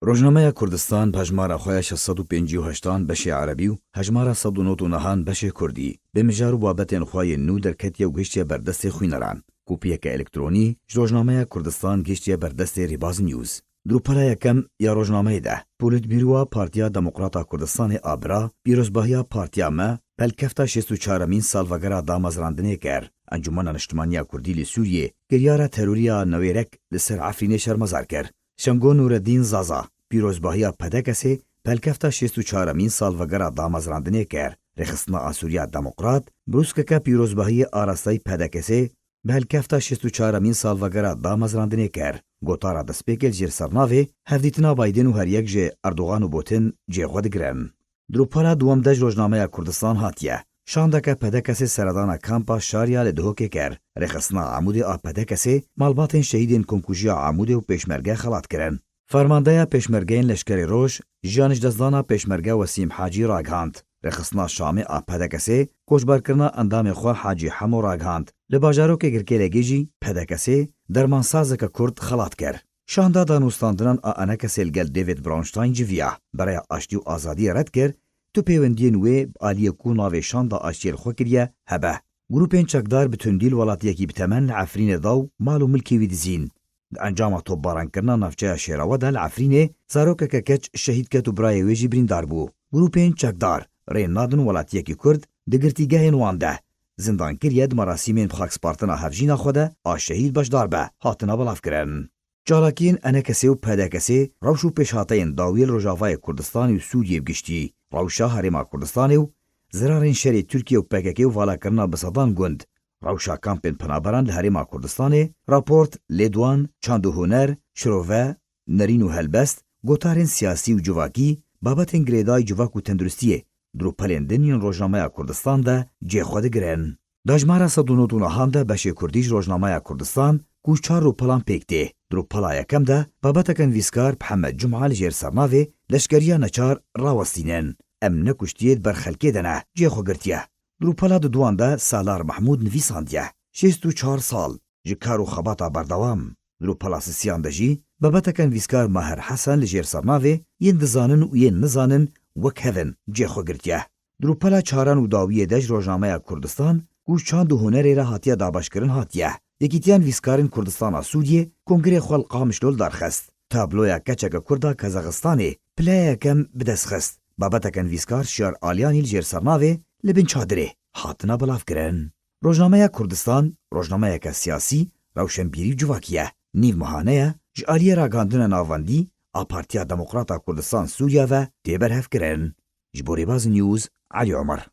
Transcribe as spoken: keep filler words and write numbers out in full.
Rojnameya Kurdistan bi hejmara xwe ya şeş sed û pêncî û heştan beşê erebî û hejmara sed û nod û nehan beşê kurdî, bi mijar û babetên xwe yên nû derketiye û gihiştiye ber destê xwîneran. Kopiyeke elektronî ji Rojnameya Kurdistan gihiştiye ber destê Rêbaz News. Di rûpela yekem ya rojnameyê de, Polîtbîroya Partiya Demokrata Kurdistanê a bira, pîrozbahiya partiya me, pelkefta şêst û çaremîn salvegera damezrandinê kir. Encûmena Niştimanî ya Kurdî li Sûriyê kiryara terorî ya newêrek li ser Efrînê şermezar kir. Şengo Nûreddîn Zaza, pîrozbahiya P D K S'ê pelkefta şêst û çaremîn salvegera damezrandinê kir. Rêxistina Asûriya Demokrat, brûskeke pîrozbahiyê arastayî P D K S'ê bi helkefta şêst û çaremîn salvegera damezrandinê kir. Gotara destpêkê li jêr sernavê Hevdîtina Biden û her yek ji Erdogan û Putin cihê xwe digirin. Di rûpela duwem de ji Rojnameya Kurdistan hatiye. Şandeke P D K S'ê seredana kampa Şariya li Duhokê kir. Rêxistina Amûdê a P D K S'ê malbatên şehîdên Komkujiya Amûdê û Pêşmerge xelat kirin. Fermandeya Pêşmergeyên Leşkerê Roj, jiyan ji destdana Pêşmerge Wesîm Hacî ragihand. Rêxistina Şamê a P D K S'ê koçberkirina endamê xwe Hacî Hemo ragihand. Li bajarokê Girkêlegê jî P D K S'ê dermansazeke Kurd xelat kir. Şanda danûstandinan a Enekesê li gel David Bronstein civiya. Bereya Aştî û Azadiyê red kir, tu pêwendiyên wê bi aliyê ku navê Şanda Aştiyê li xwe kiriye, hebe. Grûpên çekdar bi tundî li welatiyekî bi temen li Efrînê da û mal û milkê wî dizîn. Di encama topbarankirina navçeya Şêrawe de li Efrînê zarokeke keç şehîd ket û birayê wê jî birîndar bû. Grûpên çekdar rê nadin welatiyekî Kurd di girtîgehên wan de zindan kiriye, di merasîmên bi xakspartina hevjîna xwe de a şehîd beşdar be, hatine belavkirin. Çalakiyên Enekesê û P D K S'ê rewş û pêşhateyên dawiyê li Rojavayê Kurdistanê û Sûriyê bi giştî, rewşa Herêma Kurdistanê û zirarên şerê Tirkiye û P K K û valakirina bi sedan gund, rewşa kampên penaberan li Herêma Kurdistanê, raport, lêdwan, çand û huner, şirove, nerîn û helbest, gotarên siyasî û civakî, babetên girêdayî civak û tenduristiyê di rûpelên din yên Rojnameya Kurdistan de cihê xwe digirin. Di hejmara sed û nod û nehan de beşê kurdî ji Rojnameya Kurdistan ku çar rûpelan pêk tê. Di rûpela yekem de babeteke nivîskar Mihemed Cuma li jêr sernavê Leşkeriya neçar rawestînin. Em ne kuştiyê di ber xelkê de ne, cihê xwe girtiye. Di rûpela diduan de Salar Mehmûd nivîsandiye, şêst û çar sal, ji kar û xebata berdewam. Di rûpela sisiyan de jî babeteke nivîskar Maher Hesen li jêr sernavê Yên dizanin û yên nizanin wek hev in cihê xwe girtiye. Di rûpela çaran û dawiyê de ji Rojnameya Kurdistan ku çand û hunerê re hatiye dabeşkirin hatiye. Yekîtiya Nivîskarên Kurdistana Sûriyê kongrê xwe li Qamişlo li dar xist. Tabloya keçeke Kurd a Kazaxistanê pileya yekem bi dest xist. Babeteke nivîskar Şiyar Aliyanî li jêr sernavê Li bin çadirê hatine belavkirin. Rojnameya Kurdistan, rojnameyeke siyasî, rewşenbîrî û civakî ye. Nîv mehane ye, ji aliyê ragihandina navendî a Partiya Demokrata Kurdistan Sûriya ve tê berhevkirin. Ji bo Rêbaz News, Elî Omer.